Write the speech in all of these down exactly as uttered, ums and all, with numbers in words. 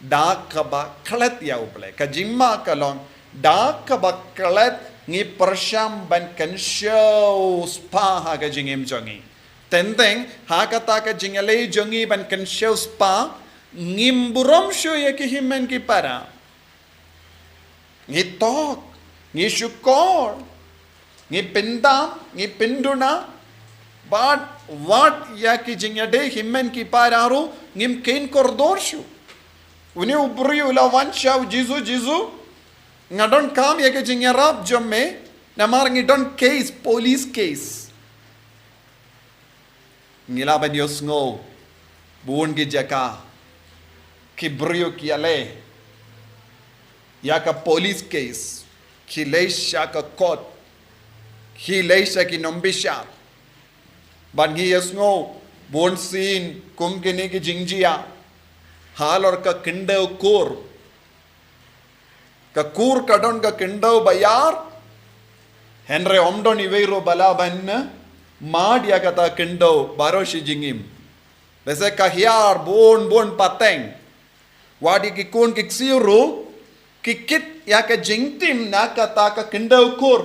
Da kaba klet ïa U Blei. Ka jingma ka long, da kaba klet ngi pyrshang ban kynshew spah ha ka jingim jong ngi. Teng teng, ha kata ka jingïaleh jong ngi ban kynshew spah, ngim burom shuh ïa ki hynmen ki para. Ngi tok, ngi shukor, ngi pyndam, ngi pynduna, bad wat ïa ki jingïadei hynmen ki para ruh, ngim kheiñ kordor shuh. Une u briew u la wan sha U Jisu, Jisu, nga donkam ïa ka jingïarap jong me, namar ngi don case, police case. Ngi lah ban ïohsngew, bun ki jaka, ki briew ki ïaleh ïa ka police case, ki leit sha ka court, ki leit sha ki nongbishar. Bad ngi ïohsngew, bun sien, kum kine ki jingjia, halor ka khyndew kur. Ka kur ka don ka khyndew ba ïar, hynrei ym don iwei ruh ba lah ban mad ïa kata ka khyndew baroh shi jingim. Lehse ka hiar bun bun pateng. Wat ïa ki khun ki ksiew ruh, ki kit ïa ka jingtim na kata ka khyndew kur.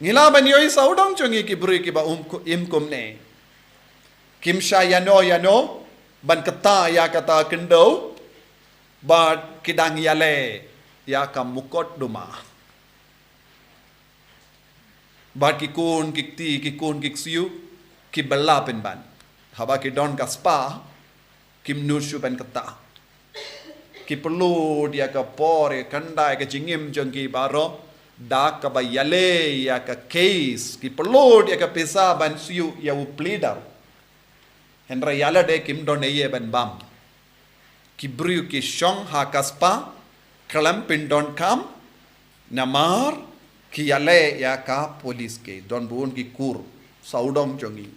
Ngi lah ban ïohi sawdong jong ngi ki briew kiba um ku-, im kumne. Kim shah ïano ïano, ban kata ïa kata ka khyndew, bad ki dang ïaleh ïa ka mukotduma. Bad ki khun ki kti, ki khun ki ksiew, ki bylla pynban. Haba ki don ka spah, kim nud shuh ban kata. Ki pynlut ïa ka por, ïa ka khyndai, ka jingim jong ki baroh, da kaba ïaleh ïa ka case, ki pynlut ïa ka pisa ban siew ïa u pleader. Hynrei ïa lade kim don ei ei ban bam. Ki briew ki shong ha ka spah, khlem pyndonkam, namar ki ïaleh ïa ka police case. Don bun ki kur, sawdong jong ngi.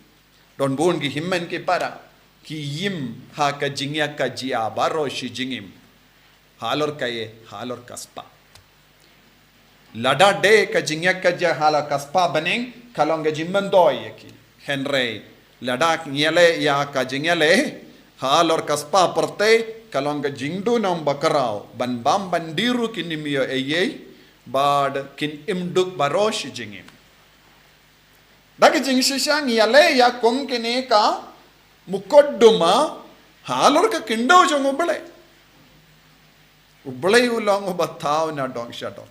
Don bun ki hynmen ki para, ki im ha ka jingïakajia baroh shi jingim. Halor kaei, halor ka spah. Lada dei ka jingïakajia halor ka spah bneng, ka long ka jingmyntoi ïa ki. Hynrei, lada ngi ïaleh ïa ka jingïaleh halor ka spah pyrthei, ka long ka jingduhnong bakhraw, ban bam ban die ruh kim ïoh ei ei, bad kin im duk baroh shi jingim. Da ka jingshisha ngi ïaleh ïa kum kine ka mukotduma halor ka khyndew jong U Blei. U Blei u long uba thaw na dong sha dong.